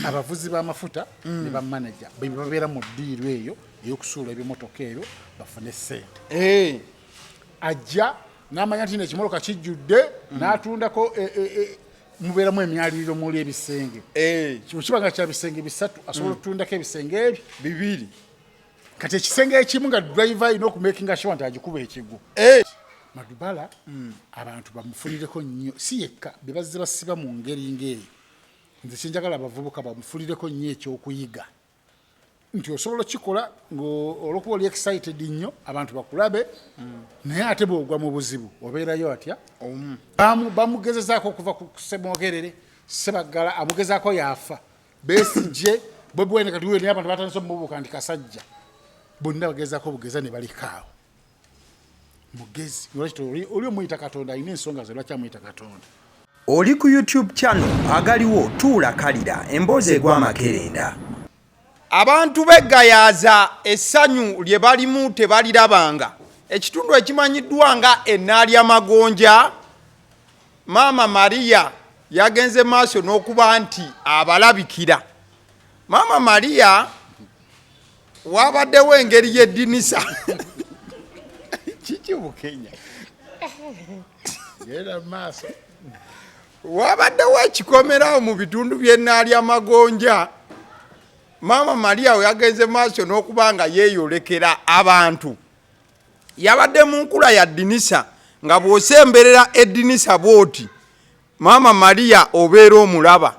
Abavuzi b'amafuta ne bamanaja be babeera mu ddiiru eyo ey'okusuula ebimotoka ebyo bafune ssente. Ajja n'amanya nti nekimotoka kijjudde, n'atundako mubeeramu emyaliriro muli ebisenge. Kiba nga kya bisenge bisatu, asobola okutundako ebisenge ebyo bibiri. Kati ekisenge ekimu nga driver alina okumakinga sure nti agikuba ekigwo. Madubala abantu bamufunireko nnyo, si yekka be bazze basiba mu ngeri ng'eyo. Nze kyenjagala abavubuka bamufunireko nnyo ekyokuyiga nti osobola okukikola olwokuba oli excited nnyo abantu bakulabe, naye ate bw'ogwa mu buzibu obeerayo atya? Bamugezezaako okuva ku Ssemwogerere, Sebaggala amugezaako yafa, Besigye, Bobi Wine, kati naye abantu batandise omubuuka nti kasajja, bonna bagezaako bugeza ne balikaawo. Mugezi oli omuyita Katonda, alina ensonga ze lwaki amuyita Katonda. Oli ku YouTube channel agaliwo tuula kalira emboozi egwa amakerenda. Abantu b'e Gayaza essanyu lye balimu tebalirabanga. Ekitundu ekimanyiddwa nga Ennaalya Magonja, Maama Maria yagenze maaso n'okuba nti abalabikira. Maama Maria wabaddewo engeri y'eddinisa. Kiki Bukenya? Genda mu maaso. Wabaddewo ekikomerawo mu bitundu by'Ennaalya Magonja. Maama Maria we yagenze maaso n'okuba nga yeeyolekera abantu. Yabadde mu nkula ya ddinisa nga bw'osemberera eddinisa bw'oti, Maama Maria obeera omulaba.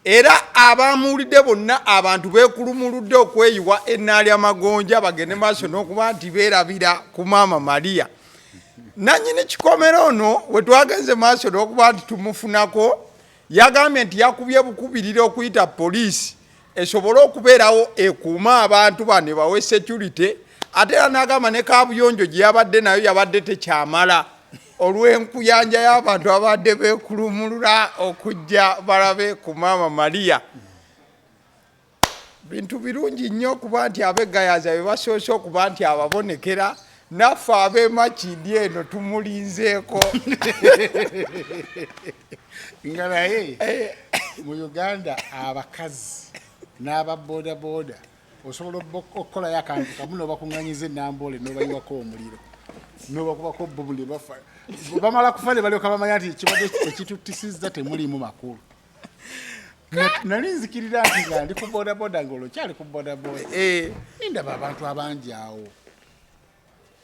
Era abaamuwulidde bonna abantu beekulumuludde okweyiwa Ennaalya Magonja bagende maaso n'okuba nti beerabira ku Maama Maria. Nannyini kikomera ono we twagenze maaso n'okuba nti tumufunako, yagambye nti yakubye bukubirira okuyita poliisi esobole okubeerawo ekuume abantu bano ebawe security, ate era n'agamba ne kaabuyonjo gye yabadde nayo yabadde tekyamala olw'enkuyanja y'abantu abadde beekulumulula okujja balabe ku Maama Maria. Bintu birungi nnyo okuba nti ab'e Gayaza be basoose okuba nti ababonekera, naffe ab'e Makindye eno tumulinzeeko. Nga naye mu Uganda abakazi n'aba bodaboda osobola okukolayo akantu kamu n'obakuŋŋanyiza enamboole n'obayiwako omuliro n'obakubako bbomu ne bafa. Bamala kufa ne balyoka bamanya nti ekibadde ekituttisizza temuliimu makulu. Nali nzikirira nti nga ndi ku bodaboda, ng'olwo kyali ku bodaboda, nindaba abantu abangi awo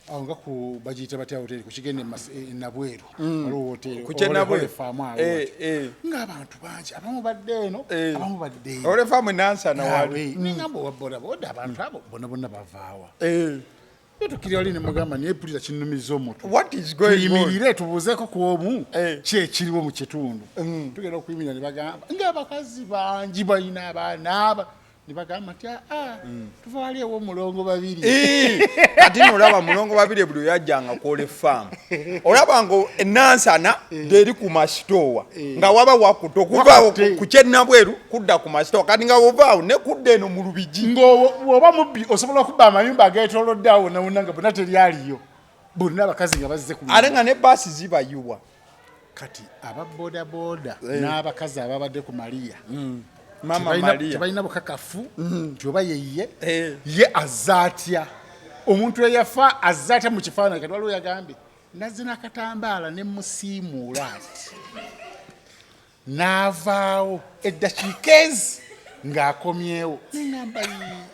awo nga ku bagiyita batya hoteri ku kigenda e Nabweru, waliwo hoteri Ku kye Nabweru. Faamu awo ng'abantu bangi, abamu badde eno, abamu badde eno. Olefaamu Nansana wali. Nengamba owa bodaboda, abantu abo bonna bonna bavaawa? Tukiri wali ne mugamba, naye pulira kinnumiza omutwe. What is going on? Tuyimirire tubuuzeeko ku omu ki ekiriwo mu kitundu. Tugenda okuyimirira ne bagamba ng'abakazi bangi balina abaana aba, ne bagamba nti aa, tuva wali ew'omulongo babiri. Kati nolaba mulongo babiri buli oyajjanga kwole faamu, olaba nga enansana eri ku masitoowa nga waba wakutte okuvaawo ku kyenabweru kudda ku masitoowa, kati nga wovaawo ne kudda eno mu Lubigi. Ng'oba mubbi osobola okubba amayumba ageetoolodde awo wonna nga bonna teryaliyo, bonna abakazi nga bazze ku ate nga ne baasi zibayiwa. Kati aba bodaboda n'abakazi ababadde ku Maria Mama Maria tebalina bukakafu nti oba yeye. Ye azze atya? Omuntu eyafa azze atya mu kifaananyi? Kati waliwo yagambye nazze n'akatambaala ne musiimuula ati n'avaawo eddakiika ezi ng'akomyewo. Neŋamba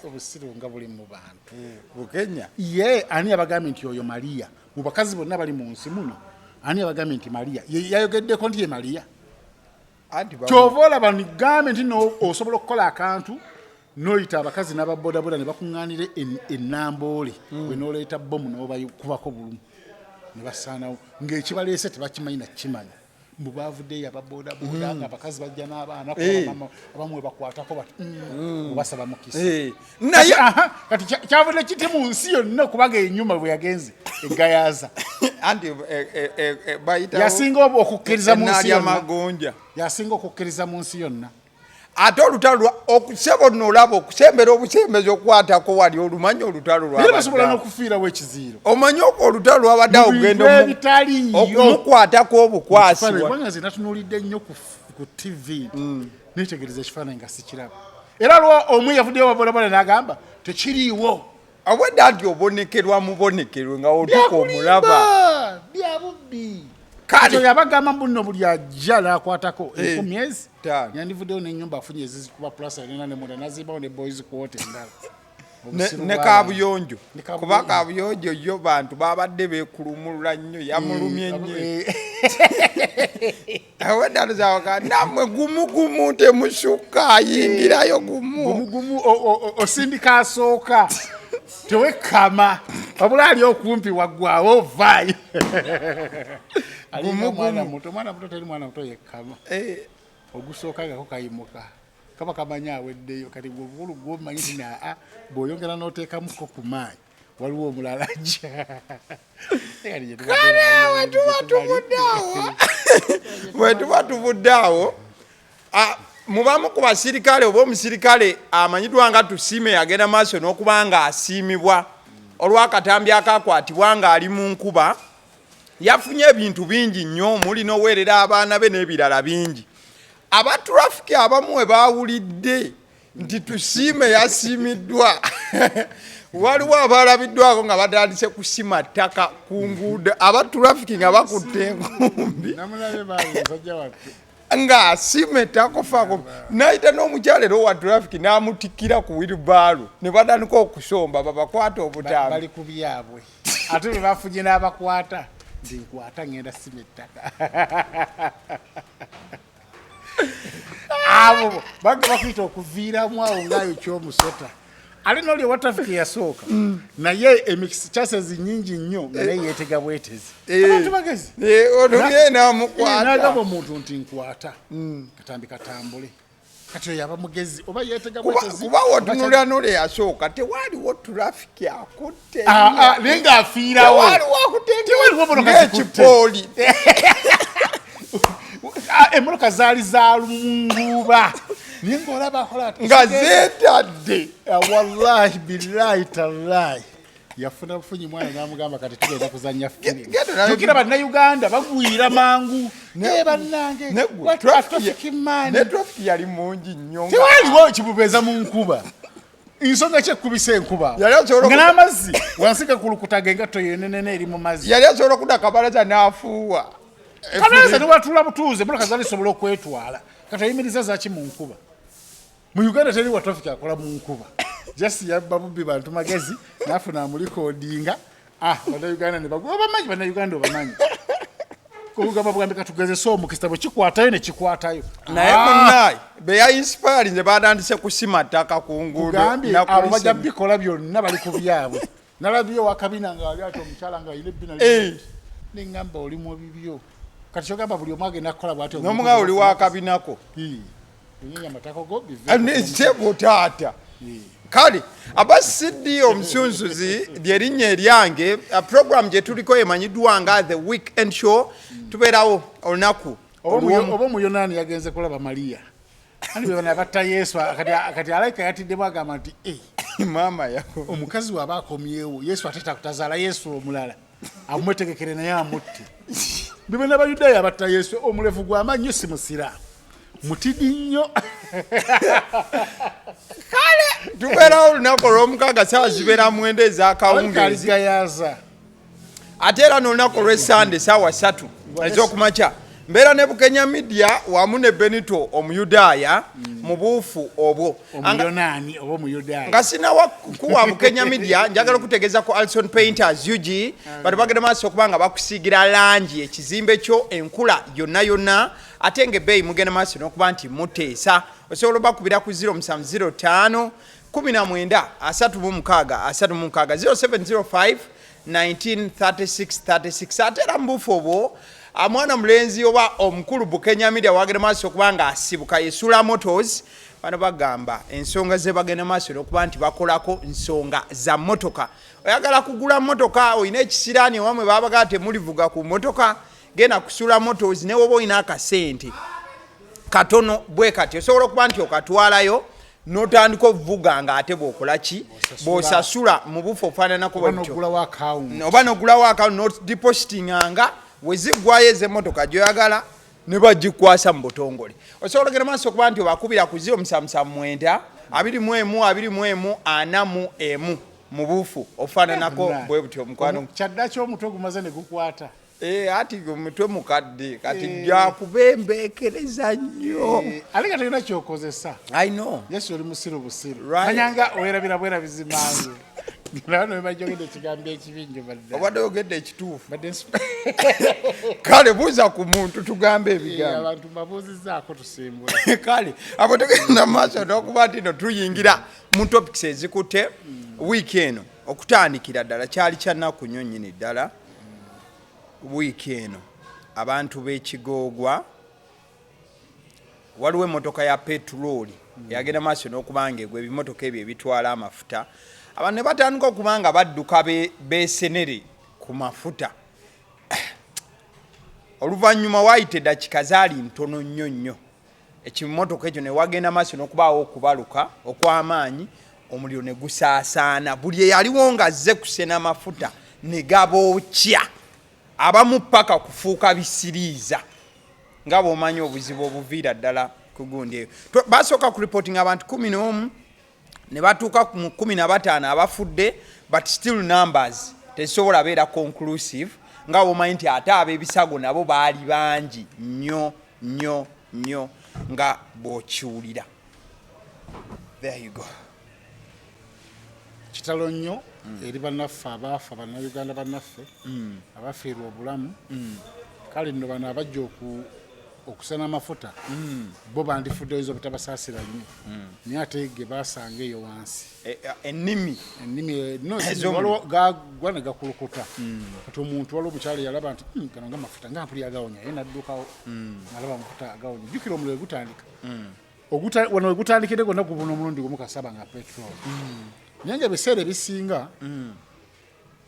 obusiru nga buli mu bantu. Bukenya. Ye ani yabagambye nti oyo Maria? Mu bakazi bonna bali mu nsi muno, ani yabagambye nti Maria? Ye yayogeddeko nti ye Maria? Kyova olaba nigambe nti no osobola okukola akantu noyita abakazi n'ababodaboda ne bakuŋŋaanira enamboole, gwe n'oleeta bomu n'obayikubako bulumu ne basaanawo ng'ekibaleese tebakimanyi nakimanya. Mbu bavuddeyo ababodaboda nga abakazi bajja n'abaana, abamu we bakwatako bati obasaba mukisa. Naye Kati kyavudde kiti mu nsi yonna okubanga enyuma bwe yagenze egayaza? Anti bayitawo Yasinga okukkiriza mu nsi Ennaalya yonna. Magonja. Yasinga okukkiriza mu nsi yonna. Ate olutalo lwa okusebo nolaba okusembera obusembezi okukwatako wali olumanyi olutalo Naye basobola lwabadde n'okufiirawo ekiziiro omanyi olutalo lwabadde awo mu bintu ogenda ebitaliiyo. Okumukwatako obukwasi Kubanga nze natunuulidde nnyo ku tv nti Netegereza ekifaananyi nga sikiraba. Era lwa omu yavuddeyo wa bodaboda n'agamba tekiriiwo. Obwedda nti obonekerwa mubonekerwe nga otuuka omulaba. Bya bubbi. Kale. Yabagamba mbu nno buli ajja n'akwatako Eh, 10,000 ttaano. Yandivuddeyo n'ennyumba afunye ezizikuba plasa erina ne munda n'azimbawo ne boys quarter endala. Ne Obusiru ne bw'abantu. kabuyonjo. Ne kabuyonjo. Kuba kabuyonjo yo bantu babadde beekulumulula nnyo, yamulumye nnyo. Obwedda luzawaga nammwe gumu gumu temusukka, ayingirayo gumu. Gumu gumu osindika asooka tewekama wabula ali okumpi waggwawo ovaayo. Gumu, Mwana gumu. muto, mwana muto teri mwana muto yekkama. Ogusooka ngako kayimuka kaba kamanyi aweddeyo. Kati gwe obukulu gwomanyi nti naa bw'oyongera n'oteekamuko ku maanyi waliwo omulala ajja. Kale wetuba tuvudde awo, bwe tuba tuvudde awo, mubamu ku basirikale oba omusirikale amanyiddwa nga Tusiime agenda maaso n'okuba nga asiimibwa olw'akatambi akakwatibwa ng'ali mu nkuba. Yafunye ebintu bingi nnyo omuli n'oweerera abaana be n'ebirala bingi. Abatrafiki abamu we baawulidde nti Tusiime yasiimiddwa, waliwo abalabiddwako nga batandise kusima ttaka ku nguudo, abatrafiki nga bakutte enkumbi Namulabe baayo musajja wattu. Ng'asima ettaka ofaako nayita n'omukyala era owa trafiki n'amutikkira ku wheelbarrow ne batandika okusomba babakwata obutambi. Bali ku byabwe ate bwe bafunye n'abakwata nti nkwata ngenda sima ettaka. Abo baga bakuyita okuviiramu awo ngaayo kyomusota ate noli owa trafiki eyasooka naye emikisa chances nyingi nnyo nga naye yeetega bwetezi. Abantu bagezi. Olumye n'amukwata. Nagamba omuntu nti nkwata katambi katambule. Kati oyo aba mugezi oba yeetega bwetezi. Kuba wotunulira nole yasooka tewaaliwo trafiki akutte. Ah, ah, naye ng'afiirawo. Tewaaliwo akutte. Tewaliwo mmotoka zikutte. Ng'ekipooli. Ah, emmotoka zaali za lunguuba naye ng'olaba akola ati- Nga zeetadde. Ah, wallahi billahi tallahi yafuna bufunyi mwana n'amugamba kati tugenda kuzanya firimu. Genda Jjukira bannayuganda bagwira mangu. Eh, bannange, Neggwe, what a traffic man. Ne trafiki yali mungi nnyo Tewaliwo kibubeeza mu nkuba. Ensonga ki ekubisa enkuba? Yali asobola Nga n'amazzi wansi gakulukutaga engatto yenenene eri mu mazzi. Yali asobola okudda akabalaza n'afuuwa. Kabalaza newatuula butuuze emmotoka zaali zisobola okwetwala. Kati oyimiriza zaki mu nkuba? Mu Uganda teri wa traffic akola mu nkuba. Just yabba bubbi bantu magezi n'afuna amulikodinga. Ah, bannayuganda ne bagwa. Obamanyi bannayuganda obamanyi. Kugamba bugambi katugezese omukisa bwe kikwatayo ne kikwatayo. Naye munnaye be ya inspirinze batandise kusima ttaka ku nguudo. Kugambye abo nakulisa bajja bikola byonna bali ku byabwe. Nalabye owakabina nga ali ati omukyala nga alina ebbina neŋŋamba oli mu bibyo. Kati kyogamba buli omu agenda kukola bw'atyo. N'omugawo oli wakabinako. Onyenya amatako go bive. Nesebo taata. Kale aba CD omusunsuzi lyerinnya eryange. Program gye tuliko emanyiddwa nga The Weekend Show. Tubeerawo olunaku Oba omuyonaani yagenze kulaba Mariya. Ani be bano abatta Yesu kati alayika yatiddemu agamba nti maama yako omukazi waaba akomyewo Yesu ate tazaala Yesu omulala amwetegekere naye amutte. Bibe n'Abayudaaya abatta Yesu omulevu gw'amaanyi nnyo si musiraamu mutidi nnyo. Kale tubeerawo olunaku olw'omukaaga saawa zibeera 9 ez'akawungeezi. Aligayaaza. Ate era n'olunaku olw'essande saawa 3 ez'okumakya mbeera ne Bukenya Media wamu ne Benito Omuyudaaya mu buufu obwo. Omuyonaani oba Omuyudaaya. Nga sinawa kuwa Bukenya Media, njagala okutegeeza ku Alison Painters UG bano bagenda maaso okuba nga bakusiigira langi ekizimbe kyo enkula yonna yonna, ate ng'ebbeeyi mugenda maaso n'okuba nti muteesa. Osobola obakubira ku 0705 19 36 36, 0705 19 36 36. Ate era mu buufu obwo mwana mulenzi oba omukulu Bukenya Media wagenda maaso okuba nga asibuka Yesula Motors. Bano bagamba ensonga ze bagenda maaso n'okuba nti bakolako nsonga za mmotoka. Oyagala kugula mmotoka, olina ekisiraani ewamwe babaga temulivuga ku mmotoka, genda kusula Motors. Ne woba olina akasente katono bwe kati osobola okuba nti okatwalayo n'otandika okuvuga ng'ate bw'okola ki bw'osasula mu bufu ofaananako Oba bwe butyo. n'oggulawo akawunti. Oba n'oggulawo akawunti n'odepositinganga we ziggwayo ez'emmotoka gy'oyagala. Ne bagikwasa mu butongole. Osobola ogenda maaso okuba nti obakubira ku 079 21 21 41 mu buufu ofaananako bwe butyo omukwano. Kyaddaki omutwe gumaze ne gukwata. Eh, ati omutwe mukadde kati gyakubembeekereza nnyo. Ate nga tolina kyokozesa. I know. Yesu oli musiru busiru. Right. Manyanga werabira bwerabizi mangu. Nawe nobajogedde ekigambo ekibi nnyo badde. Obadde oyogedde ekituufu. Badde Kale buuza ku muntu tugambe ebigambo. Abantu mbabuuzizzaako tusimbule. Kale abo tugenda maaso n'okuba nti no tuyingira mu topics ezikutte wiiki eno. Okutandikira ddala kyali kya nnaku nnyo nnyini ddala wiiki eno. Abantu b'Ekigoogwa, waliwo emmotoka ya petulooli eyagenda maaso n'okuba nga egwa, ebimotoka ebyo ebitwala amafuta, abantu ne batandika okuba nga badduka beesenere ku mafuta. Oluvannyuma waayita eddakiika zaali ntono nnyo nnyo, ekimotoka ekyo ne wagenda maaso n'okubaawo okubaluka okw'amaanyi, omuliro ne gusaasaana, buli eyaliwo ng'azze kusena mafuta ne gabookya, abamu paka kufuuka bisiriiza, nga bw'omanyi obuzibu obuviira ddala ku gundi eyo. Basooka ku reporting abantu 11 ne batuuka mu 15 abafudde, but still numbers tezisobola beera conclusive, nga bw'omanyi nti ate ab'ebisago nabo baali bangi nnyo nnyo nnyo nga bw'okiwulira. There you go. Kitalo nnyo eri bannaffe abaafa, bannayuganda bannaffe abafiirwa obulamu. Kale nno bano abajja okusena amafuta bo bandifudde, oyinza obutabasaasira nnyo, naye ate ge basanga eyo wansi. Ennimi. Ennimi, no, Ez'omuliro. waliwo gagwa ne gakulukuta. Kati omuntu, waliwo omukyala yalaba nti, gano nga mafuta nga mpuli agawonya," ye naddukawo alaba amafuta agawonya. Jjukira omuliro gutandika wano we gutandikidde gwonna gubuna omulundi gumu kasaba nga petrol. Naye nga ebiseera ebisinga,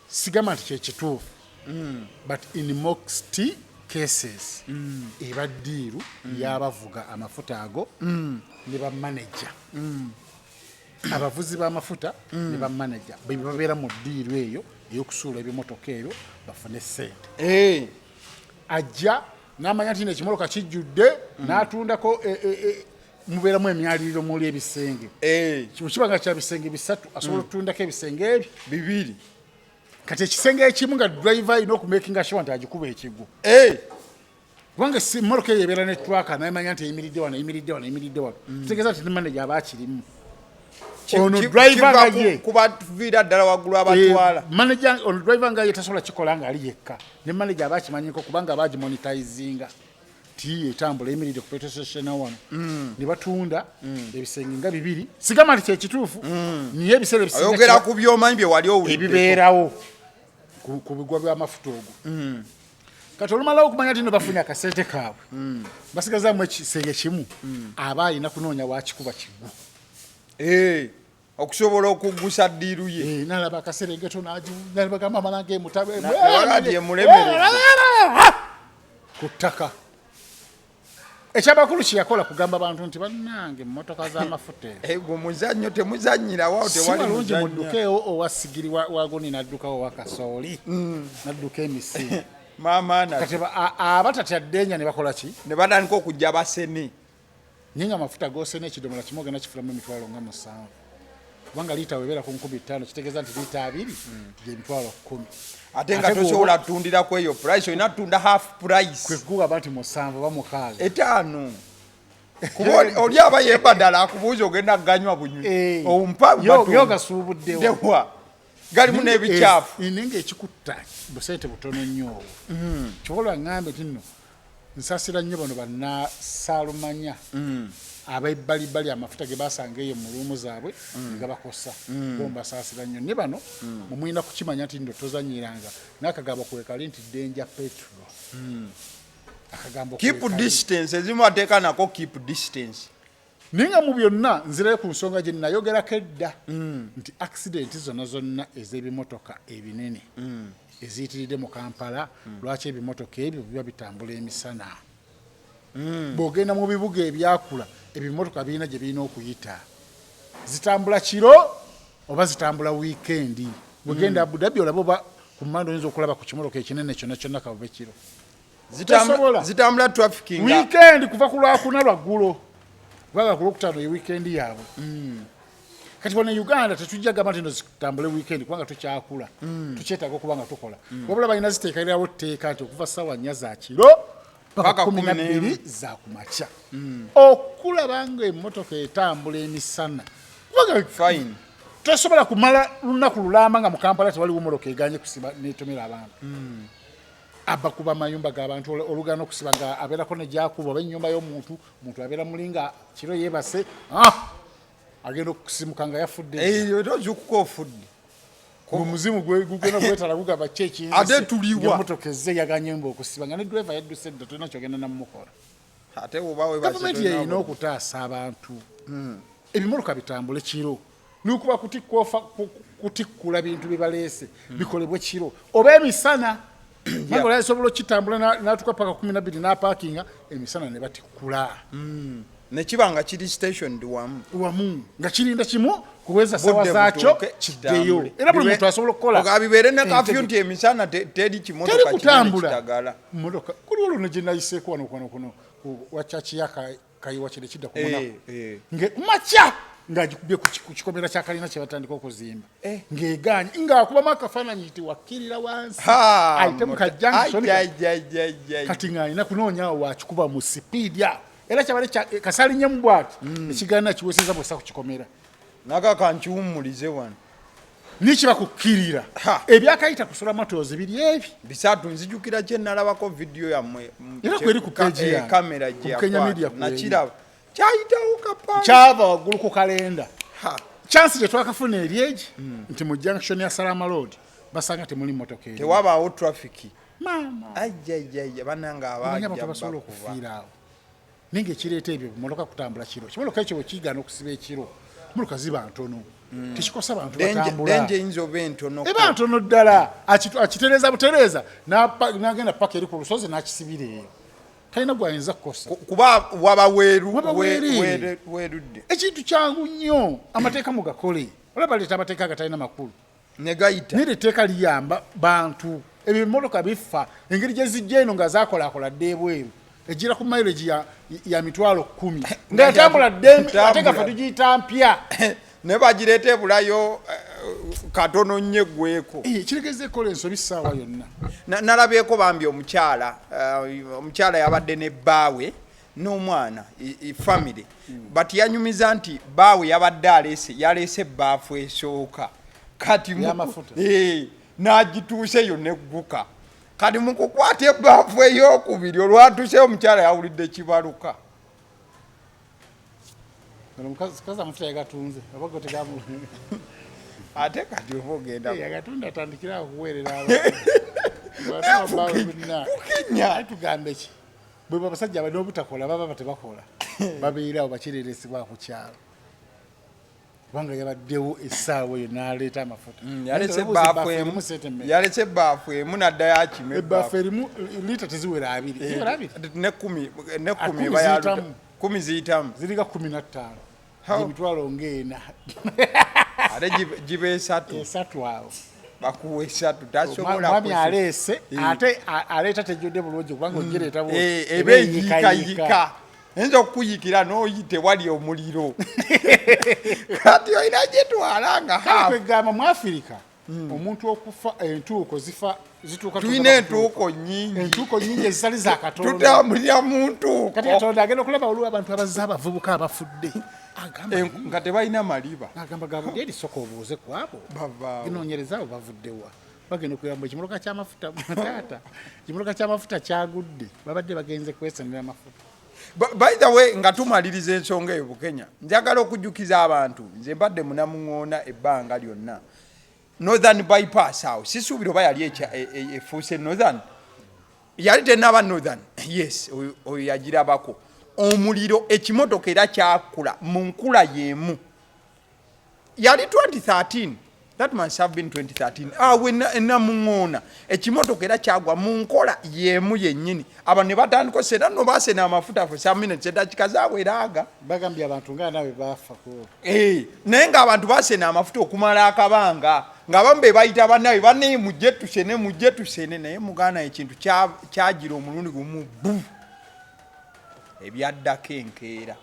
sigamba nti kyekituufu, but in most cases eba deal y'abavuga amafuta ago ne bamaneja, abavuzi b'amafuta ne bamaneja be babeera mu deal eyo ey'okusuula ebimotoka ebyo bafune sente. Ajja n'amanya nti nekimotoka kijjudde, n'atundako mubeeramu emyaliriro muli ebisenge. Kiba nga kya bisenge 3, asobola okutundako ebisenge ebyo 2. Kati ekisenge ekimu nga driver alina okumakinga sure nti agikuba ekigwo, kubanga emmotoka eyo ebeera ne tracker, namanya nti eyimiridde wano, eyimiridde wano, eyimiridde wano. Kitegeeza nti ne manager aba akirimu. Ono driver Kiva nga ye kubaviira ddala waggulu abatwala. Manager, ono driver nga ye tasobola kikola nga ali yekka, ne manager aba akimanyiko kubanga aba agimonetizinga ti etambula eyimiridde ku petrol station wano, ne batunda ebisenge nga 2. Sigamba nti kyekituufu, naye ebiseera ebisinga Oyogera ku byomanyi bye wali owuliddeko. Ebibeerawo ku bigwa by'amafuta ogwo. Kati olumalawo okumanya nti no bafunye akasente kaabwe, basigazaamu ekisenge kimu, aba alina kunoonya wakikuba kigwo. Okusobola okuggusa deal ye. Nalaba akaserengeto nalabagamba amala ng'emutabe Nabaga nti emulemeredde. Ku ttaka. Ekyabakulu kyeyakola kugamba bantu nti bannange emmotoka z'amafuta ezo Gwe muzannyo temuzannyirawo, si tewali walungi. muzannya. Muddukeewo owa sigiri wagoni naddukawo owa kasooli nadduka emisinde. Maama na Kati abatatya ddenya ne bakola ki? Ne batandika okujja basene. Naye nga amafuta gosena ekidomola kimu ogenda kifulamu emitwalo nga 7, kubanga liita webeera ku 5,000, kitegeeza nti liita 20 gye 100,000. Ate nga Ate tosobola kutundira ku eyo price, olina kutunda half price. Kwe kugamba nti 7 oba 6. 5, kuba oli aba yebadala akubuuza ogenda kuganywa bunywi. Ompa Yo gasuubuddewo. Dewa galimu n'ebikyafu. Naye nga ekikutta busente butono nnyo obwo. Kyobola ŋŋambe nti nno nsasira nnyo bano bannasaalumanya ab'ebbalibbali, amafuta ge basanga eyo mu room zaabwe ne gabakosa. Bo mbasaasira nnyo. Ne bano mumulina kukimanya nti nno tozanyiranga n'akagambo kwekali nti danger petrol. Akagambo Keep kwekali. distance, ezimu ateeka nako keep distance. Naye nga mu byonna nzirayo ku nsonga gye nayogerako edda nti accident zonna zonna ez'ebimotoka ebinene eziyitiridde mu Kampala, lwaki ebimotoka ebyo biba bitambula emisana? Bw'ogenda mu bibuga ebyakula, ebimotoka birina gye birina okuyita. Zitambula kiro oba zitambula wiikendi. Bwegenda Abu Dhabi olaba, oba ku Mande, oyinza okulaba ku kimotoka ekinene kyonna kyonna kabube kiro. Tosobola. Zitambula traffic nga Weekend kuva ku Lwakuna lwaggulo, kubanga ku Lwokutaano ye weekend yaabwe. Kati wano e Uganda tetujja gamba nti no zitambule weekend, kubanga tukyakula, tukyetaaga okuba nga tukola. Wabula balina ziteekalirawo tteeka nti okuva ssaawa 4 za kiro paka Paka 12 za kumakya, okulaba nga emmotoka etambula emisana, kubanga Fine. tosobola kumala lunaku lulamba nga mu Kampala tewaliwo motoka eganye kusiba netomera abantu. Abakuba amayumba g'abantu, olugana okusiba nga abeerako ne gyakuba, oba ennyumba y'omuntu, omuntu abeera muli nga kiro yeebase, ah! Agenda okusimuka nga yafudde. Eh, ozuukuka ofudde. Omuzimu gugenda gwetala, gugamba ki ekinzise? Ate tuliwa? Emotoka ezze yaganye mbu okusiba, nga ne driver yadduse dda, tolina kyogenda namukola. Ate woba weebase. Gavumenti tolina yeyina okutaasa abantu, ebimotoka bitambule kiro, nikuba kutikkula bintu bibaleese bikolebwe kiro oba emisana. Kubanga oli asobola okitambula n'atuuka paka 12 n'apaakinga, emisana ne batikkula. Ne kiba nga kiri stationed wamu. Wamu nga kirinda kimu kuweza sawa Budde zaakyo butuuke, kiddeyo. kitambule. Era buli muntu asobola okukola Oga bibeere ne kafyu entege. nti emisana teri Teri kimotoka kinene kutambula kitagala. Motoka kuliwo luno gye nayiseeko wano kuno wa church ya Kayiwa, kino ekidda ku munaku, makya ng'agikubye ku kikomera kya kalina kye batandika okuzimba, ng'egaanye, ng'akubamu akafaananyi nti wakkirira wansi ayite mu ka junction. Ai, ai, ai, ai, ai. Kati ng'alina kunoonyaawo wakikuba mu sipiidi awo, era kyabale kasalinyemu bwati, ekigaana kiweeseza bwesa ku kikomera. Naka kankiwummulize wano. Nikiba kukkirira. Ebyakayita kusula motors biri ebi. Bisatu. Nzijukira kye nalabako vidiyo yammwe Era kweri ku page yange. Kamera Ku Kenya Media kweri. Nakiraba kyayitawo kapa. Kyava waggulu ku kalenda. Chance gye twakafuna eri egi nti mu junction ya Salama Road basanga temuli motoka eri. Tewabaawo traffic. Maama. Ajjajjajja, banange. Omanyi abantu abajja abasobola bakuba. okufiira awo, naye ngaekireeta ebyo bimotoka kutambula kiro. Kimotoka ekyo bwekigaana okusiba ekiro, motoka ziba ntono, tekikosa bantu batambula. Danger eyinza oba entono. Eba ntono ddala. Akitereeza butereeza, n'agenda paka eri ku lusozi n'akisibira eyo, talina gwayinza kukosa. Kuba waba weeru. Waba weereere. Weerudde. Ekintu kyangu nnyo, amateeka mugakole. Olaba baleeta amateeka agatalina makulu. Ne gayita. Naye etteeka liyamba bantu. Ebyo ebimotoka bifa engeri gye zijja eno nga zakolakola dda ebweru, egira ku mileage ya 100,000 nga yatambula dde, ate nga ffe tugiyita mpya. Ne bagireeta ebulayo katono nnyo eggweko. Kiregeza ekola ensobi ssaawa yonna. Nalabyeko bambi omukyala, omukyala yabadde ne bbaawe n'omwana, family, but yanyumiza nti bbaawe yabadde aleese, yaleese ebbaafu esooka kati Y'amafuta. N'agituuseyo negguka. Kati mu kukwata ebbaafu eyokubiri, olwatuuseyo omukyala yawulidde kibaluka. Ono mukazi amafuta yagatunze oba go tegamu? Ate kati oba ogenda Yagatunda, atandikira awo okuweerera. Bukenya. Tugambe ki? Bwe abasajja balina obutakola, baba tebakola, babeerawo bakireeresebwa ku kyalo, kubanga yabaddewo essaawa eyo n'aleeta amafuta. Yalese ebbaafu emu, yalese ebbaafu emu naddayo akima. Ebbaafu erimu liita teziwera 20, ziwera 20. Ne 10, ne 10. 10 eba yaluta. Ziyitamu. 10 ziyitamu. Ziringa 15. Emitwalo ng'ena. Ate giba 3. 3 awo. Bakuwa 3, tasobola. Mwami aleese, ate aleeta tejjudde bulungi, kubanga ogireeta Eba eyiikayika, eyinza okukuyikira n'oyi tewali omuliro, kati olina gitwala nga Kale half. Kwegamba mu Afirika omuntu okufa, entuuko zifa zituuka. Tulina entuuko nyingi. Entuuko nyingi ezitali za Katonda. Tutambulira mu ntuuko. Kati Katonda agenda okulaba waliwo abantu abazze, abavubuka abafudde, agamba Nga tebalina maliba. Agamba gabudde eri, soka obuuze ku abo. Bavaawo. Ginoonyereza abo bavuddewa, bagenda okuyamba ekimotoka ky'amafuta. Taata, ekimotoka ky'amafuta kyagudde, babadde bagenze kwesenera amafuta. By the way, nga tumaliriza ensonga eyo, Bukenya, njagala okujjukiza abantu, nze mbadde munamuŋoona ebbanga lyonna, Northern Bypass awo, sisuubira oba yali efuuse Northern, yali tenaba Northern. Yes, oyo yagirabako omuliro, ekimotoka era kyakula mu nkula y'emu. Yali 2013, that must have been 2013. Awo enamuŋoona ekimotoka era kyagwa mu nkola y'emu yennyini, abo ne batandika osena, no basena amafuta for some minutes, eddakiika zaweraaga. Bagambye abantu nga nawe bafa ku Eh, naye ng'abantu basena amafuta okumala akabanga. Ng'abamu be bayita bannaabwe, bannaye mujje tusene, mujje tusene. Naye muganda, ekintu kyagira omulundi gumu bu ebyaddako enkeera,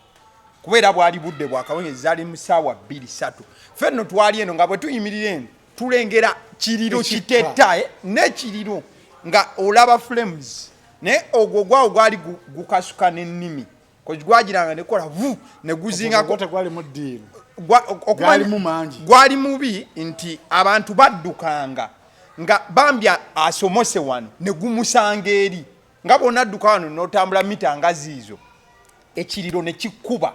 kubeera bwali budde bwakawungezi, zaali mu ssaawa 2, 3. Ffe nno twali eno nga bwe tuyimirira eno tulengera kiriro. Ekikka. Kitetta n'ekiriro nga olaba flames, naye ogwo gwawo gwali gukasuka n'ennimi, gwagiranga nekola vu ne guzingako. Ogwo tegwalimu ddiiru. Gwalimu Gwalimu mangi. Gwali mubi nti abantu baddukanga nga bambi asomose wano ne gumusanga eri, nga bwonadduka wano n'otambula mita nga ziizo, ekiriro ne kikkuba,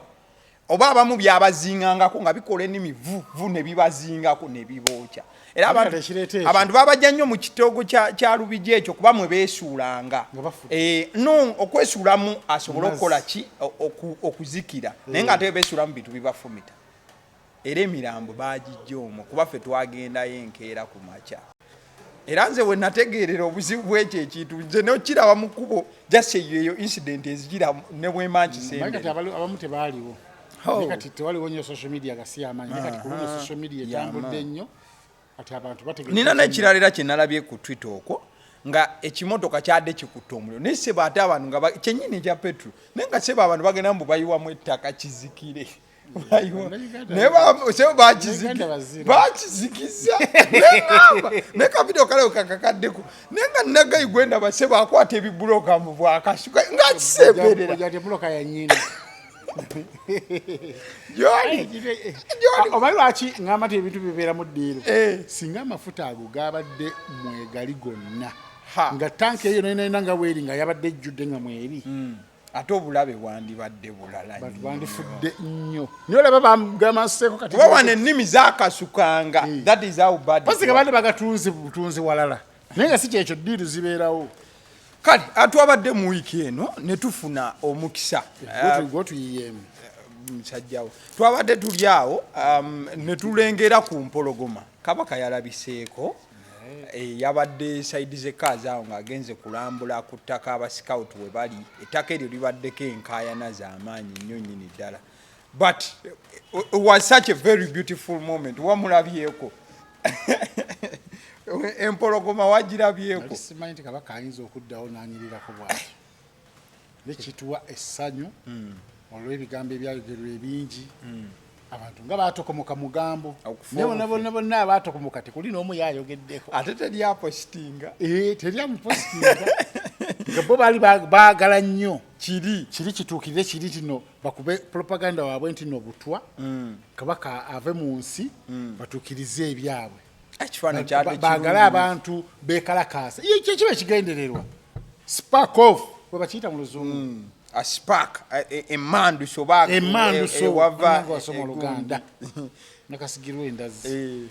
oba abamu byabazingangako nga bikola ennimi vu vu ne bibazingako ne bibookya. Era Kati abantu, ekireeta ekyo. Abantu babajja nnyo mu kitoogo kya Lubigi ekyo, kuba mwe beesuulanga. Nga bafudde. No okwesuulamu asobole Mazzi. okukola ki? Okuzikira, naye nga ate beesuulamu bintu bibafumita. Era emirambo bagijja omwo, kuba ffe twagendayo enkeera ku makya. Era nze we nategeerera obuzibu bw'ekyo ekintu, nze nokiraba mu kkubo, just eyo eyo incident ezigira ne bwema Naye kati nkisembere. abamu tebaaliwo. Oh. Naye kati tewaliwo nnyo social media gasi amaanyi, naye kati ku luno social media etambudde nnyo, kati abantu bategeera. Nina n'ekirala era kye nalabye ku Twitter okwo, nga ekimotoka kyadde kikutta omuliro, naye seba ate abantu nga kyennyini ekya petro, naye nga seba abantu bagenda mbu bayiwamu ettaka kizikire. Bannayuganda- Naye sebo Bannayuganda bazira. bakizikiza. Neŋamba naye kavidiyo kale kakakaddeko, naye nga nagayi gwendaba sebo akwata ebibuloka mu bwakasuka nga kisemberera. Ojja tebuloka ya nnyina. Gyoli Gyoli. Omanyi lwaki ŋŋamba nti ebintu bibeera mu ddiiro? Singa amafuta ago gabadde mwegali gonna, nga tanka eyo nayinayina nga bweri, nga yabadde ejjudde nga mweri, ate obulabe bwandibadde bulala bantu nnyo. Bandifudde nnyo, naye olaba bagamanseeko kati. Kuba wano ennimi zakasukanga. That is how bad it Pasika was. Badde bagatunze butunzi walala, naye nga si kyekyo, ddiiru zibeerawo. Kale atwabadde mu wiiki eno ne tufuna omukisa. Gwotuyiyeemu. Musajjawo twabadde tuli awo, ne tulengera ku mpologoma, Kabaka yalabiseeko. Yabadde side z'ekaazi awo ng'agenze kulambula ku ttaka abasikawutu we bali. Ettaka eryo libaddeko enkaayana z'amaanyi nnyo nnyini ddala, but it was such a very beautiful moment. Wamulabyeko empologoma? Wagirabyeko? Nali simanyi nti Kabaka ayinza okuddawo n'anyirirako bw'atyo, nekituwa essanyu olw'ebigambo ebyayogerwa ebingi, abantu nga baatokomoka mugambo. Okufa Naye bonna obufi. bonna bonna abaatokomoka, tekuli n'omu yayogeddeko. Ate teryapositinga. Eh, teri amupositinga, nga bo baali baagala nnyo kiri kiri kituukirire kiri tino, bakube propaganda waabwe nti no butwa, Kabaka ave mu nsi, batuukirize ebyabwe. Ekifaananyi kyadde Baagale kirungi. Abantu bekalakaasa. Ye kyo kiba ekigendererwa, spark off bwe bakiyita mu Luzungu. A spark, emmanduso oba Emmanduso. Ewava Nange wasoma Oluganda nakasigirwa endazi.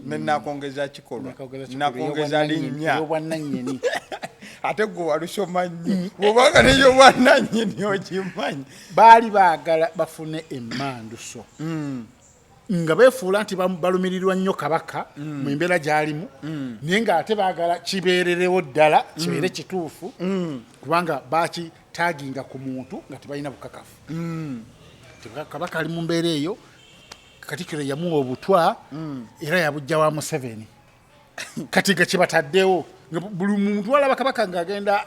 Nenakongeza kikolwa. Nakongeza kikolwa, Nakongeza linnya. Ey'obwannannyini. Ate gwe walusoma nnyo, bwobanga neyobwannannyini okimanyi. Baali baagala bafune emmanduso nga beefuula nti balumirirwa nnyo Kabaka mu mbeera gy'alimu, naye ng'ate baagala kibeererewo ddala, kibeere kituufu, kubanga bakitaginga ku muntu nga tebalina bukakafu. Kabaka ali mu mbeera eyo, Katikkiro yamuwa obutwa era yabujja wa Museveni. Kati nga kibataddewo nga buli muntu alaba Kabaka ng'agenda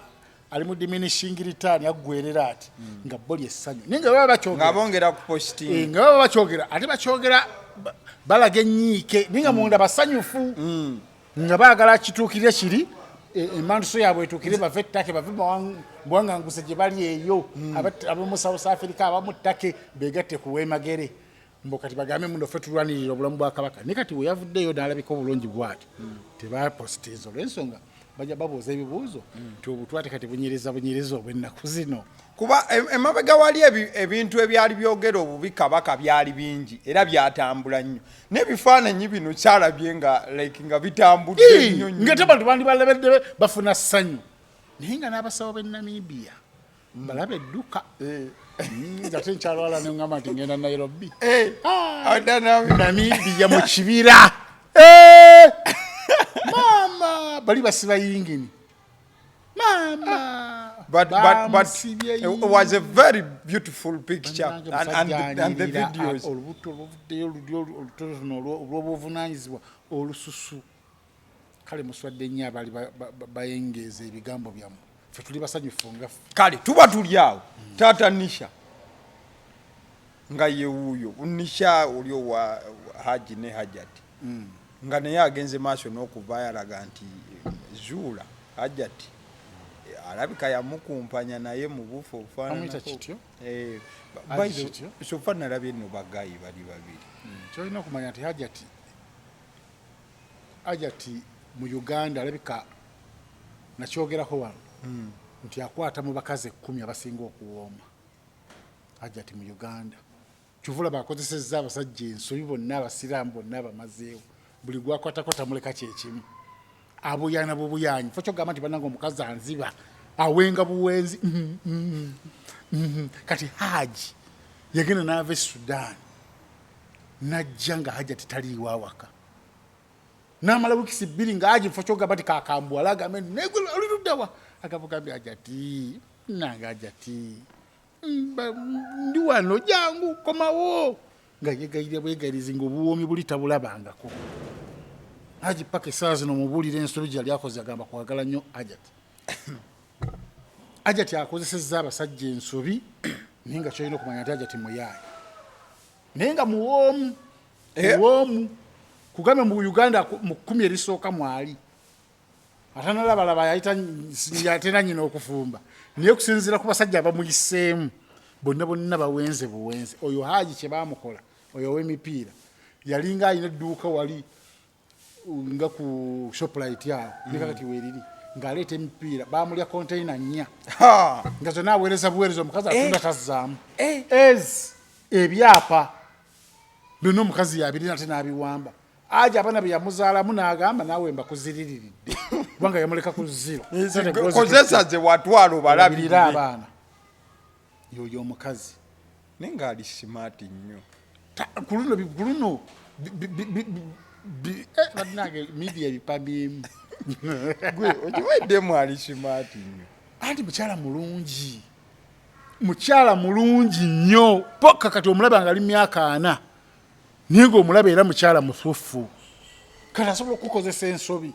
ali mu diminishing return, aggwerera ati, nga bo lyessanyu, naye nga baba bakyogera nga bongera ku posting. Nga baba bakyogera, ate bakyogera balaga ennyiike, naye nga munda basanyufu, nga baagala kituukirire kiri, emmanduso yaabwe etuukire, bave ettake, bave buwanganguse gye bali eyo, ab'omu South Africa, abamu ttake, begatte ku weemagere mbo kati bagambe muno ffe tulwanirira obulamu bwa Kabaka. Naye kati we yavuddeyo n'alabika obulungi bwati, tebapositinze olw'ensonga bajja babuuza ebibuuzo nti obutwate kati bunyiriza bunyiriza obw'ennaku zino. Kuba emabega wali ebintu ebyali byogera obubi Kabaka byali bingi era byatambula nnyo, n'ebifaananyi bino kyalabye nga like nga bitambudde nnyo nnyo. Nga te bantu bandibalabedde bafuna ssanyu, naye nga n'abasawo b'e Namibia balaba edduka. Ate nkyalwala neŋŋamba nti ngenda Nairobi. Adda Namibia mu kibira. Eh! Maama, bali basiba yingini, maama. But it was a very beautiful picture and the videos. Olubuto oluvuddeyo luli olutonotono olw'obuvunanyizibwa, olususu. Kale muswadde nnyo abaali bayengeeza ebigambo byammwe. Ffe tuli basanyufu nga ffe. Kale tuba tuli awo, taata Nisha nga yewuuyo Nisha oli owa Haji ne Hajati, nga naye agenze maaso n'okuvaayo alaga nti Zuula Hajati alabika yamukumpanya naye mu bufu. Bamuyita kityo? Obufaananako. Haji kityo? So far nalabye nno ba guy bali babiri. Kyolina okumanya nti Hajati mu Uganda alabika nakyogerako wano nti akwata mu bakazi 10 abasinga okuwooma. Hajati mu Uganda kyova olaba akozesezza abasajja ensobi bonna, abasiraamu bonna abamazeewo, buli gwakwatako tamuleka kyekimu, abuyana bubuyanyi. Fo kyogamba nti bannange omukazi anziba awenga buwenzi. Kati Haji yagenda n'ava e Sudan najja nga Hajati taliiwo awaka, n'amala weeks 2 nga Haji fo kyogamba nti kakambuwala agambe nti naye gwe oli luddawa, agambye Hajati nange Hajati ndi wano jangu komawo, nga yegayirira bwegayirizi nga obuwoomi buli tabulabangako. Haji paka essaawa zino mubuulira ensobi gye yali akoze, agamba kwagala nnyo Hajati. Hajati akozesezza abasajja ensobi, naye nga kyolina okumanya nti Hajati muyaaye naye nga muwoomu. Muwoomu kugambe mu Uganda mu 10 erisooka mwali atanalabalaba yayita yatera nyina okufumba, naye okusinziira ku basajja abamuyiseemu bonna bonna bawenze buwenze. Oyo Haji kye baamukola, oyo ow'emipiira yalinga alina edduuka wali nga ku Shoprite awo nekakati weeriri, ng'aleeta emipiira, bamulya container 4 nga zonna aweereza buweereza, omukazi atunda tazzaamu. Ez ebyapa byonna omukazi yabirina ate n'abiwamba. Aja abaana be yamuzaalamu n'agamba naawe mbakuziririridde kubanga yamuleka ku zero. Sente gw'ozitutte. Kozesa ze watwala olabirire obalabirire abaana. Yoyo omukazi. Naye ng'ali smart nnyo. Ku luno bannange media bipamyemu. Gwe okibaddemu ali smart nnyo. Anti mukyala mulungi, mukyala mulungi nnyo paka kati omulaba nga ali myaka 40, naye ngaomulaba era mukyala musufu. Kati asobola okukozesa ensobi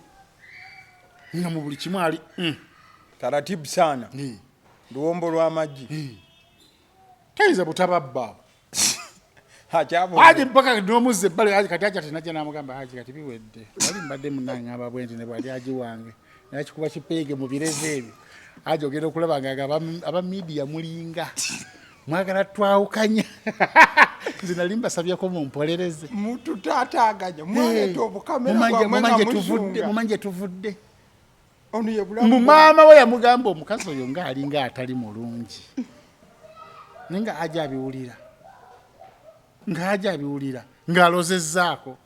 nga mu buli kimu ali. Taratibu sana. Luwombo lw'amagi. Tayinza butababba. Akyabo. Haji mpaka n'omuzza ebbali. Haji kati aja tenajja n'amugamba, Haji kati biwedde, wali mbadde munangamba bwe nti ne bwali Haji wange naye kikuba kipeege mu birevu ebyo. Haji ogenda okulaba nga aba media mulinga mwagala twawukanya, nze nali mbasabyeko mumpolereze. Mututaataaganya, mwaleeta obukamera bwammwe nga muzunga. Mumanje tuvudde. Ono ye bulamu. Mbu maama we yamugamba omukazi oyo ng'alinga atali mulungi, naye nga aja abiwulira, ng'aja abiwulira ng'alozezzaako.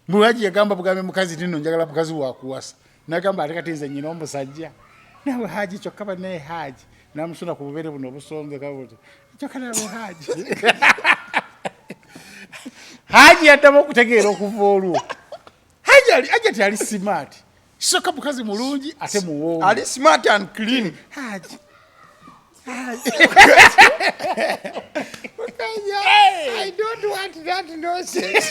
Mbulaji yagamba bugambe mukazi nti nno njagala mukazi wakuwasa, nagamba ate kati nze nyina omusajja nawe Haji. Kyokka bannaye Haji namusuna ku bubeere buno obusonzeka buti, kyokka nawe Haji, Haji yaddamu okutegeera okuva olwo. Haji ali Haji ati ali smart, kisooka mukazi mulungi ate muwoomu. Ali smart and clean. Haji. Haji. I don't want that nonsense.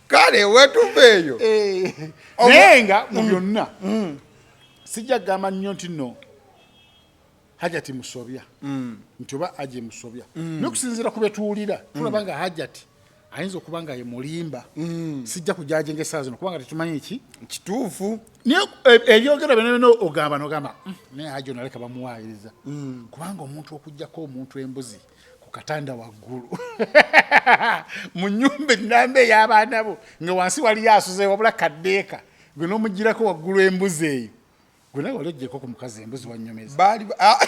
Kale wetuva eyo. Naye nga mu byonna sijja kugamba nnyo nti nno Hajati musobya, nti oba Haji musobya, naye okusinziira ku betuwulira tulaba nga Hajati ayinza okuba nga ye mulimba. Sijja kujajenga essaawa zino kubanga tetumanyi ki Kituufu. Naye ebyogero byonna byonna ogamba nogamba, naye Haji ono aleka bamuwaayiriza, kubanga omuntu okugjako omuntu embuzi ku katanda waggulu mu nnyumba ennamba ey'abaana bo nga wansi waliyo asuze wabula kaddeeka, gwe n'omugirako waggulu embuzi eyo, gwe nawe wali oggyeko ku mukazi embuzi wannyomeza. Baali ah,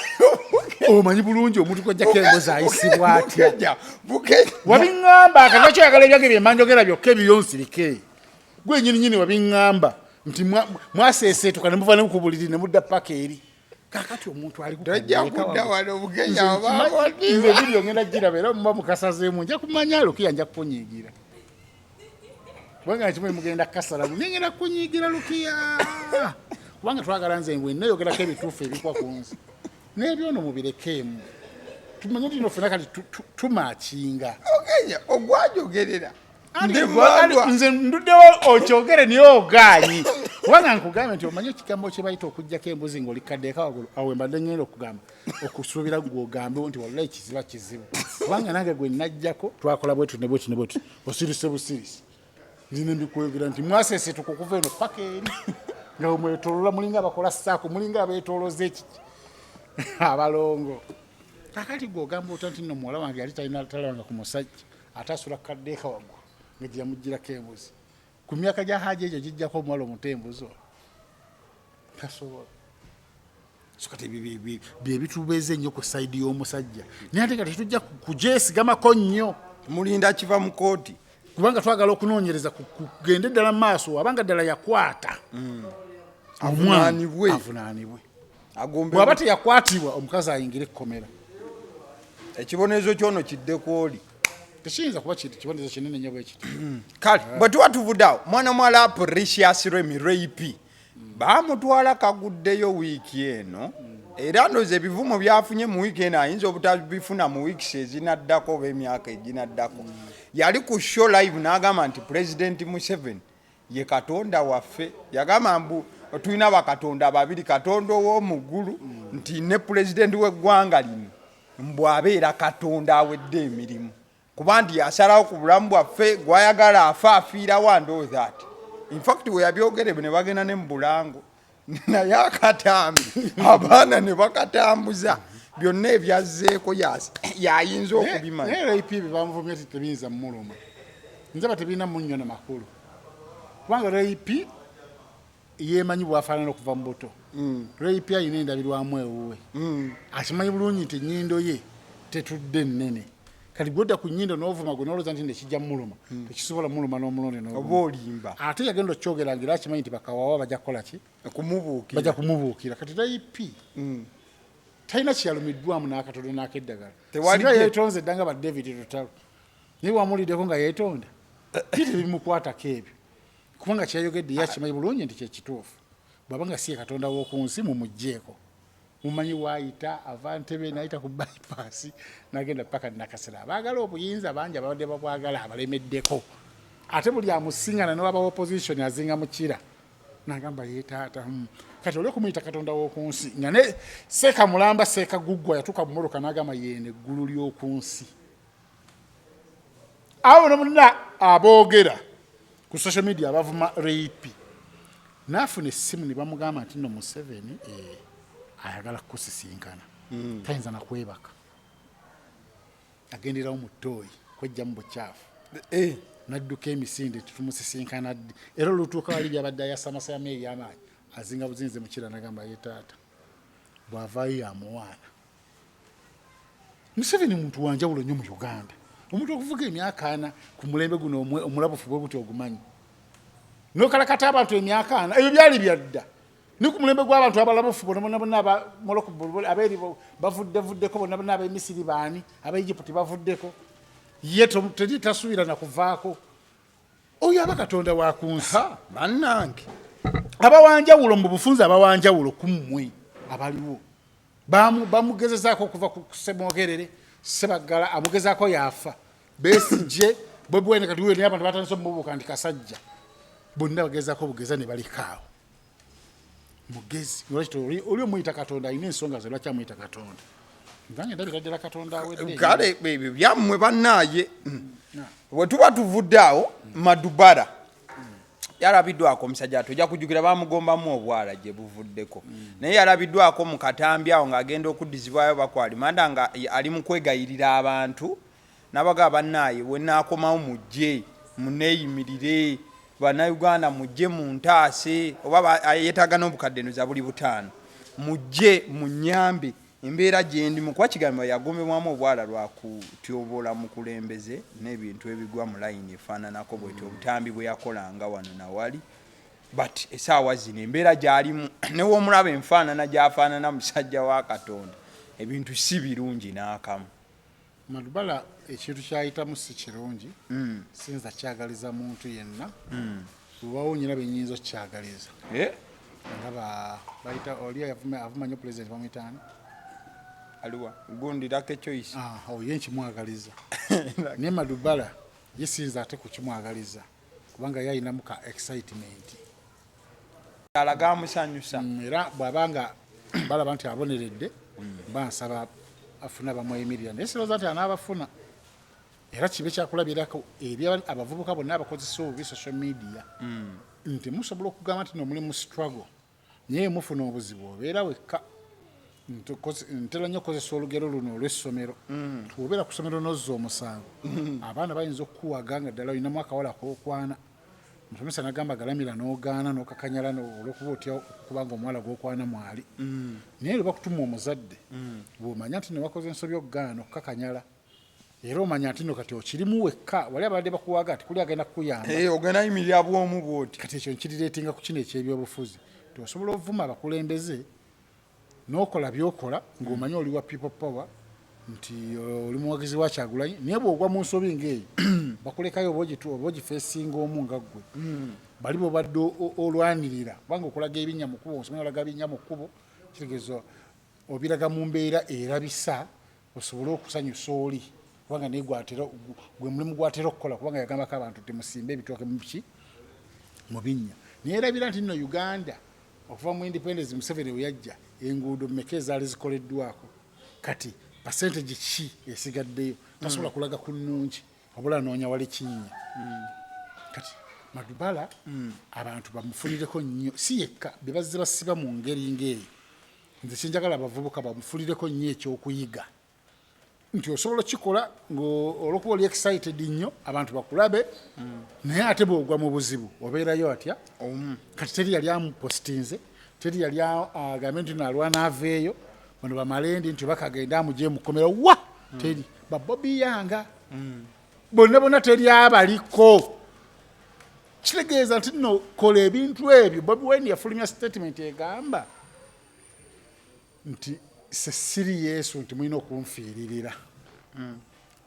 Omanyi bulungi omuntu gwajjako embuzi ayisibwa atya. Bukenya, Bukenya. Wabiŋŋamba kati lwaki oyagala ebyange bye manjogera byokka ebyo nsirike? Gwe nyini nyini wabiŋŋamba nti mwaseeseetuka ne muva ne ku buliri ne mudda paka eri. Kakati omuntu ali ku Tojja kaddeeka kudda waggulu. wano Bukenya Nze oba nze video ngenda giraba era muba mukasazeemu nja kumanya Lukiya nja kukunyiigira kubanga kimwe mugenda kukasalamu naye ngenda kukunyiigira Lukiya. Kubanga twagala nze bwe neeyogerako ebituufu ebikwa ku nsi n'ebyono mubirekeemu, tumanye nti no ffena kati tumakinga. Ogenya ogwajogerera. Anti Ndi malwa. Nze nduddewo okyogere naye ogaanyi, kubanga nkugambye nti omanye ekigambo kye bayita okugjako embuzi ng'oli kaddeeka waggulu. Awo mbadde ngenda okugamba okusuubira gwe ogambewo nti wallahi kiziba kizibu, kubanga nange gwe najjako twakola bwetu ne bwetu ne bwetu, osirise busirisi. Nzine mbikwogera nti mwasesetuka okuva eno paka eri nga mwetolola, mulinga abakola saako, mulinga abeetoloza ekiki abalongo. Kakati gwe ogamba otya nti nno muwala wange yali talina talabanga ku musajja, ate asula kaddeeka waggulu nga gye yamugirako embuzi ku myaka gya haji egyo gijjako omuwala omuto embuzi olwo tasobola. So kati ebyo bye bitubeeza ennyo ku side y'omusajja, naye ate nga tetujja kugyesigamako nnyo. Mulinda kiva mu kooti. Kubanga twagala okunoonyereza kugende ddala mu maaso, abanga ddala yakwata omwana, Avunaanibwe. Avunaanibwe. Agombe. Bw'aba teyakwatibwa, omukazi ayingire ekkomera. Ekibonerezo kyono kidde kwoli. Tekiyinza kuba kintu kibonerezo kinene nnyo bwe kiti. Kale bwe tuba tuvudde awo, mwana mwala Precious Remy Rape baamutwala kaguddeyo wiiki eno, era ndowooza ebivumo byafunye mu wiiki eno ayinza obutabifuna mu wiikisi ezinaddako oba emyaka eginaddako. Yali ku show live n'agamba nti Pulezidenti Museveni ye Katonda waffe. Yagamba mbu tulina bakatonda babiri, Katonda ow'omu ggulu nti ne pulezidenti w'eggwanga lino, mbu abeera Katonda awedde emirimu, kuba nti yasalawo ku bulamu bwaffe, gwayagala afa afiirawo and all that. In fact, we yabyogere ne bagenda ne mu bulango, naye akatambi abaana ne bakatambuza, byonna ebyazzeeko yayinza okubimanya. Naye rape ebyo bamuvumye ti tebiyinza mumuluma, nze ba tebirina munnyo na makulu, kubanga rape yemanyi bwafaanana okuva mu buto. Rape ayina endabirwamu ewuwe, akimanyi bulungi nti ennyindo ye tetudde nnene. Kati gwodda ku nnyindo n'ovuma gwe nolowooza nti nekijja mumuluma, tekisobola muluma n'omulundi n'ogumu. Oba olimba. Ate yagenda okukyogera nga era akimanyi nti bakawawa bajja kukola ki? Kumubuukira. Bajja kumubuukira. Kati rape talina kyeyalumiddwamu n'akatono n'akeddagala. Tewali Singa yeetonze dda nga ba David Lutalo, naye wamuliddeko nga yeetonda ki tebimukwatako ebyo, kubanga kyeyayogedde ye akimanyi bulungi nti kyekituufu. Bw'aba nga si ye Katonda w'oku nsi, mumugjeeko. Mumanyi waayita ava Ntebe nayita ku bypass nagenda paka Nakasera. Abaagala obuyinza bangi ababadde babwagala abalemeddeko, ate buli amusingana newaba opposition azinga mukira nagamba ye taata. Kati oli okumuyita Katonda w'oku nsi nga ne seeka mulamba seeka guggwa yatuuka mu mmotoka n'agamba yeeno eggulu ly'oku nsi. Abo bonna aboogera ku social media abavuma rape, naafuna essimu ne bamugamba nti nno Museveni ayagala kukusisinkana. Tayinza nakwebaka, agenderawo mu ttooyi kwejjamu bukyafu. Nadduka emisinde tetumusisinkana ddi, era olutuuka wali byabadde ayasamasayama ebyamaanyi, azinga buzinze mukira nagamba ye taata. Bw'avaayo yamuwaana. Museveni muntu wanjawulo nnyo mu Uganda. Omuntu okuvuga emyaka 40 ku mulembe guno omulabufu bwe guti ogumanyi nokalakata abantu emyaka 40, ebyo byali byadda. Ni ku mulembe gw'abantu abalabufu bonna bonna bonna, aba Morocco abeeri bavuddevuddeko bonna bonna, ab'Emisiri baani, ab'Egypt bavuddeko, ye teri tasuubira na kuvaako. Oyo aba Katonda wa ku nsi. Ha, bannange. Abawanjawulo mu bufunze, abawanjawulo ku mmwe abaliwo. Bamugezezaako okuva ku Ssemwogerere, Sebaggala amugezaako yafa, Besigye, Bobi Wine kati wuyo, naye abantu batandise omubuuka nti kasajja. Bonna bagezaako bugeza ne balekaawo. Mugezi. Lwaki oli omuyita Katonda? Alina ensonga ze lwaki amuyita Katonda. Nzange ndabira ddala Katonda awedde. Kale ebyo byammwe bannaaye. Bwe tuba tuvudde awo, Madubara yalabiddwako omusajja ate ojja kujjukira bamugombamu obwala gye buvuddeko, naye yalabiddwako mu katambi awo ng'agenda okuddizibwayo bakwalimanda nga ali mu kwegayirira abantu n'abagamba, bannaaye we naakomawo mujje muneeyimirire, Bannayuganda mujje muntaase, oba yeetaaga n'obukadde eno za buli 5,000, mujje munnyambe embeera gye ndimu, kuba kigambibwa yagombebwamu obwala lwa kutyoboola mukulembeze n'ebintu ebigwa mu layini efaananako bwetyo, obutambi bwe yakolanga wano nawali. But esaawa zino embeera gy'alimu new'omulaba enfaanana gy'afaanana musajja wa Katonda, ebintu si birungi n'akamu. Madubala ekintu kyayitamu si kirungi. Siyinza kyagaliza muntu yenna. Wewawo nyina benyinza okukyagaliza. Eh? Nga bayita oli avuma nnyo president, bamuyitaani? Aliwa? Gundi Lucky Choice. Ah, oyo nkimwagaliza, naye Madubala ye siyinza ate kukimwagaliza kubanga ye ayinamu ka excitement. Alaga amusanyusa. Era bw'aba nga balaba nti aboneredde, mba nsaba afune abamweyimirira, naye sirowooza nti anaabafuna. Era kibe kyakulabirako eri abavubuka bonna abakozesa obubi social media nti musobola okugamba nti no muli mu struggle, naye mufuna obuzibu obeera wekka. Ntera nnyo okukozesa olugero luno olw'essomero. Obeera ku ssomero n'ozza omusango, abaana bayinza okukuwaga nga ddala olinamu akawala k'okwana. Omusomesa nagamba galamira, n'ogaana, n'okakanyala olw'okuba otya okubanga omuwala gw'okwana mwali. Naye lwe bakutuma omuzadde, bw'omanya nti newakoze ensobi okugaana okukakanyala, era omanya nti no kati okirimu wekka, wali abadde bakuwaga nti kuli agenda kukuyamba. Eh, ogenda yimirira bwomu bwoti. Kati ekyo nkirireetinga ku kino ekyebyobufuzi, nti osobola ovuma abakulembeze n'okola byokola ng'omanyi oli wa People Power, nti oli muwagizi wa Kyagulanyi, naye bw'ogwa mu nsobi ng'eyo bakulekayo, oba ogifeesinga omu nga ggwe. Bali bobadde olwanirira, kubanga okulaga ebinnya mu kkubo, osomera olaga binnya mu kkubo, kitegeeza obiraga mu mbeera erabisa osobole okusanyusa oli, kubanga naye gwatera gwe mulimu gwatera okukola, kubanga yagambako abantu nti musimbe ebitooke muki mu binnya. Naye erabira nti nno Uganda okuva mu independence Museveni we yajja, enguudo mmeka ezaali zikoleddwako? Kati percentage ki esigaddeyo? Tasobola kulaga ku nnungi, wabula anoonya wali kinnya. Kati Madubala abantu bamufunireko nnyo, si yekka, be bazze basiba mu ngeri ng'eyo. Nze kyenjagala abavubuka bamufunireko nnyo ekyokuyiga nti osobola okikola olwokuba oli excited nnyo abantu bakulabe, naye ate bwogwa mu buzibu obeerayo atya? Kati teri yali amupostinze, teri yali agambe nti nalwana aveeyo, bano bamalendi nti bakagenda amugye mukomera wa teri babobi yanga bonna bonna teri abaliko. Kitegeeza nti nno kola ebintu ebyo. Bobi Wine yafulumya statement egamba nti sesiri Yesu nti mulina okunfiiririra,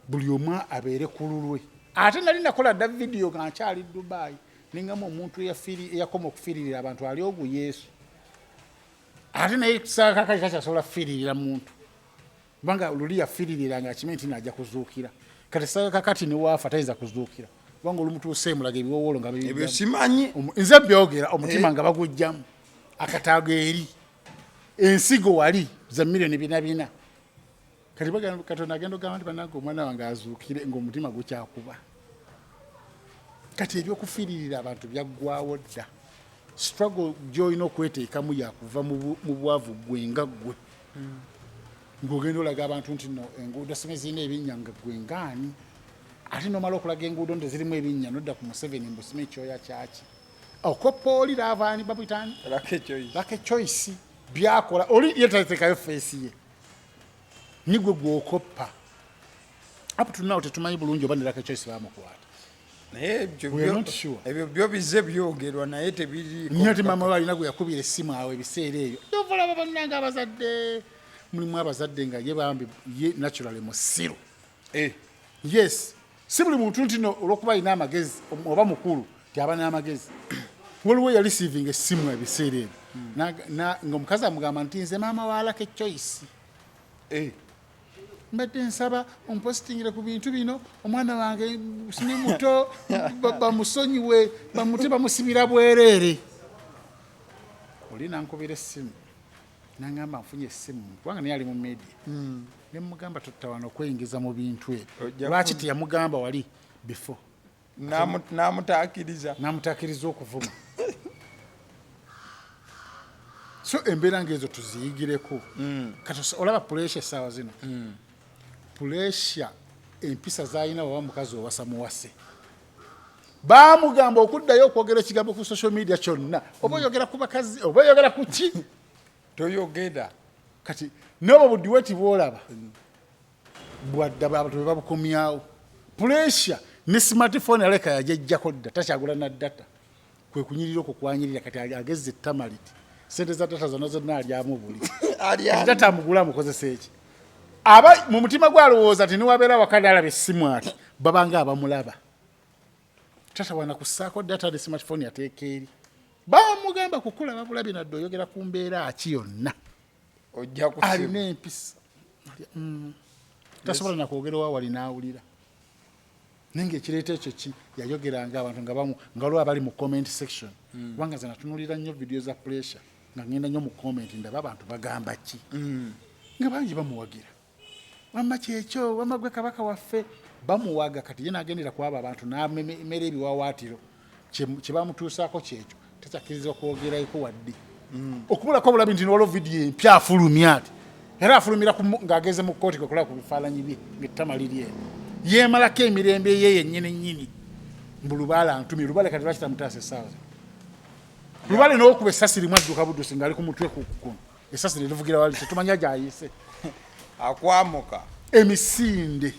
buli omu abeere ku lulwe. Ate nali nakola dda vidiyo nga nkyali Dubai, ningamu omuntu eyakoma okufiiririra abantu ali ogu Yesu, ate naye sakakali takyasobola kufiiririra muntu, kubanga luli yafiiririra nga akimanyi nti najja kuzuukira. Kati sakakati newaafa tayinza kuzuukira, kubanga olumutuuse emulaga ebiwowolo nga ebyo simanyi. Nze byogera omutima nga bagujjamu akataago eri ensigo wali za miliyoni bina bina. Kati Katonda agenda ogamba nti banange omwana wange azuukire ng'omutima gukyakuba. Kati ebyokufiiririra abantu byaggwawo dda. Struggle gy'olina okweteekamu yakuva mu bwavu ggwe nga ggwe, ng'ogenda olaga abantu nti no enguudo sime zirina ebinnya, nga ggwe ngaani? Ate nomala okulaga enguudo nti zirimu ebinnya, nodda ku Museveni mbu sime ekyoya kyaki okoppa oli laavaani babuyitaani Lucky Choice byakola oli ye tateekayo face ye, nigwe gwokoppa. Up to now tetumanyi bulungi oba ne Lucky Choice bamukwata. Naye ebyo byo bize byogerwa, naye tebiriiko. Nnyo ati maama we alina gwe yakubira essimu awo ebiseera ebyo. Yova olaba bannange abazadde, mulimu abazadde nga ye bambi ye naturally musiru. Eh. Yes, si buli muntu nti no olwokuba alina amagezi oba mukulu ti aba n'amagezi. Waliwo yali receiving essimu ebiseera ebyo ng'omukazi amugamba nti nze maama wa Lucky Choice. Eh. Mbadde nsaba ompositingire ku bintu bino, omwana wange sini muto, bamusonyiwe, bamute bamusibira bwereere. Oli nankubira essimu nangamba nfunye essimu, kubanga naye ali mu media. Nemugamba totta wano okweyingiza mu bintu ebyo. Lwaki teyamugamba wali before? N'amutakiriza. N'amutakiriza okuvuma. So embeera ngaezo tuziyigireko. Kati olaba pressure essaawa zino, pressure empisa zalina, waba mukazi owasa muwase, bamugamba okuddayo okwogera ekigambo ku social media kyonna, oba oyogera ku bakazi oba oyogera ku ki, toyogera. Kati n'obwo budiweti bwolaba bwadda, abantu bwe babukomyawo pressure ne smartphone aleka yajejjako dda, takyagula na data, kwe kunyirira okwo kwanyirira. Kati agezze etamaliti sente za data zonna zonna alyamu buli data amugula amukozesa eki. Aba mu mutima gwe alowooza nti niwabeera waka nalaba essimu ati babanga abamulaba tata wana kussaako data ne smartphone yateeka eri. Bamugamba kukulaba bulabi nadde oyogera ku mbeera ki yonna. Ojja kusiba. Alina empisa. Tasobola nakwogera owa wali n'awulira. Naye ng'ekireeta ekyo ki yayogeranga abantu nga bamu nga waliwo abali mu comment section. Kubanga nze natunulira nnyo video za Pressure nga ngenda nnyo mu comment ndaba abantu bagamba ki. Nga bangi bamuwagira. Wamma kyekyo, wamma gwe kabaka waffe. Bamuwaga kati ye n'agendera ku abo abantu n'amera ebiwaawaatiro. Kye bamutuusaako kyekyo. Takyakkirizibwa kwogerayoko wadde. Okubulako obulabi nti waliwo vidiyo empya afulumya ati. Era afulumira ng'ageze mu kkooti kwe kulaba ku bifaananyi bye ng'ettama liri eno. Yeemalako emirembe ye yennyini nnyini. Mbu Lubaale antumye. Lubaale kati lwaki tamutaasa essaawa zino? Lubaale n'okuba essasi limu adduka buddusi ng'ali ku mutwe ku kuno. Essasi ne livugira wali tetumanya gy'ayise. Akwamuka. Emisinde.